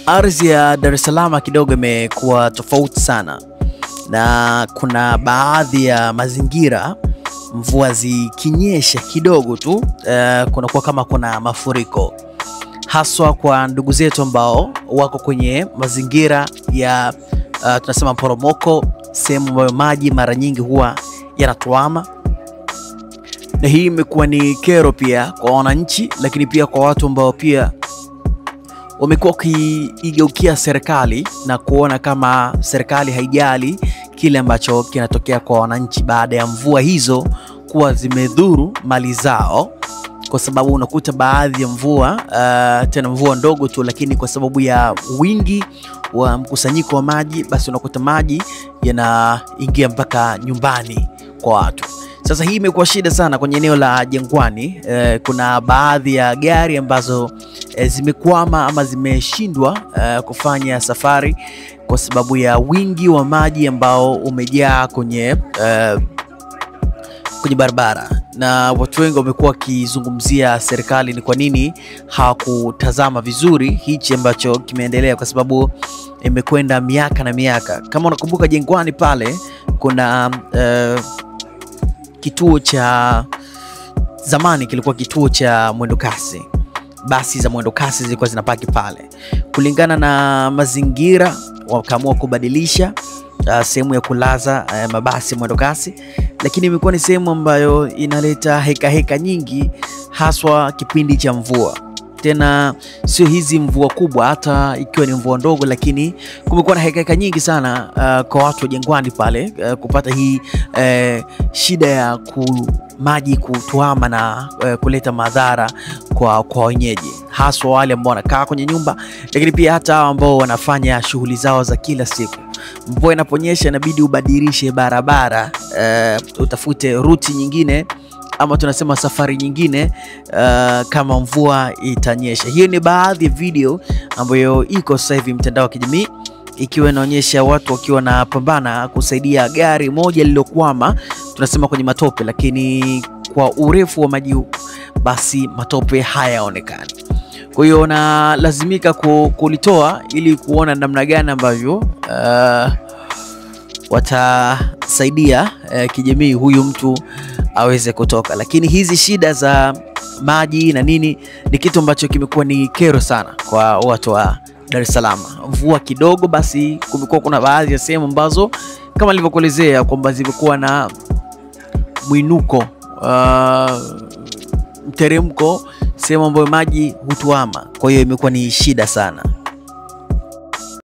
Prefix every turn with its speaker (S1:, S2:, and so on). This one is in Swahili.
S1: Ardhi ya Dar es Salaam kidogo imekuwa tofauti sana, na kuna baadhi ya mazingira mvua zikinyesha kidogo tu kunakuwa kama kuna mafuriko, haswa kwa ndugu zetu ambao wako kwenye mazingira ya tunasema poromoko, sehemu ambayo maji mara nyingi huwa yanatuama. Na hii imekuwa ni kero pia kwa wananchi, lakini pia kwa watu ambao pia wamekuwa wakiigeukia serikali na kuona kama serikali haijali kile ambacho kinatokea kwa wananchi baada ya mvua hizo kuwa zimedhuru mali zao. Kwa sababu unakuta baadhi ya mvua tena mvua ndogo tu, lakini kwa sababu ya wingi wa mkusanyiko wa maji, basi unakuta maji yanaingia mpaka nyumbani kwa watu. Sasa hii imekuwa shida sana kwenye eneo la Jangwani. Kuna baadhi ya gari ambazo zimekwama ama zimeshindwa kufanya safari kwa sababu ya wingi wa maji ambao umejaa kwenye barabara. Na watu wengi wamekuwa wakizungumzia serikali ni kwa nini hawakutazama vizuri hichi ambacho kimeendelea, kwa sababu imekwenda miaka na miaka. Kama unakumbuka Jangwani pale kuna kituo cha zamani, kilikuwa kituo cha mwendokasi. Basi za mwendokasi zilikuwa zinapaki pale. Kulingana na mazingira wakaamua kubadilisha sehemu ya kulaza mabasi mwendokasi, lakini imekuwa ni sehemu ambayo inaleta heka heka nyingi, haswa kipindi cha mvua. Tena sio hizi mvua kubwa, hata ikiwa ni mvua ndogo, lakini kumekuwa na heka heka nyingi sana kwa watu wa Jangwani pale kupata hii shida ya maji kutuama na kuleta madhara kwa wenyeji, haswa wale ambao wanakaa kwenye nyumba, lakini pia hata ambao wanafanya shughuli zao za kila siku. Mvua inaponyesha inabidi ubadilishe barabara, utafute ruti nyingine ama tunasema safari nyingine kama mvua itanyesha. Hiyo ni baadhi ya video ambayo iko sasa hivi mtandao wa kijamii, ikiwa inaonyesha watu wakiwa wanapambana kusaidia gari moja lililokwama, tunasema kwenye matope, lakini kwa urefu wa maji basi matope hayaonekani. Kwa hiyo nalazimika kulitoa ili kuona namna gani ambavyo watasaidia kijamii huyu mtu aweze kutoka. Lakini hizi shida za maji na nini ni kitu ambacho kimekuwa ni kero sana kwa watu wa Dar es Salaam. Mvua kidogo basi kumekuwa kuna baadhi ya sehemu ambazo kama nilivyokuelezea kwamba zimekuwa na mwinuko, mteremko, sehemu ambayo maji hutuama. Kwa hiyo imekuwa ni shida sana.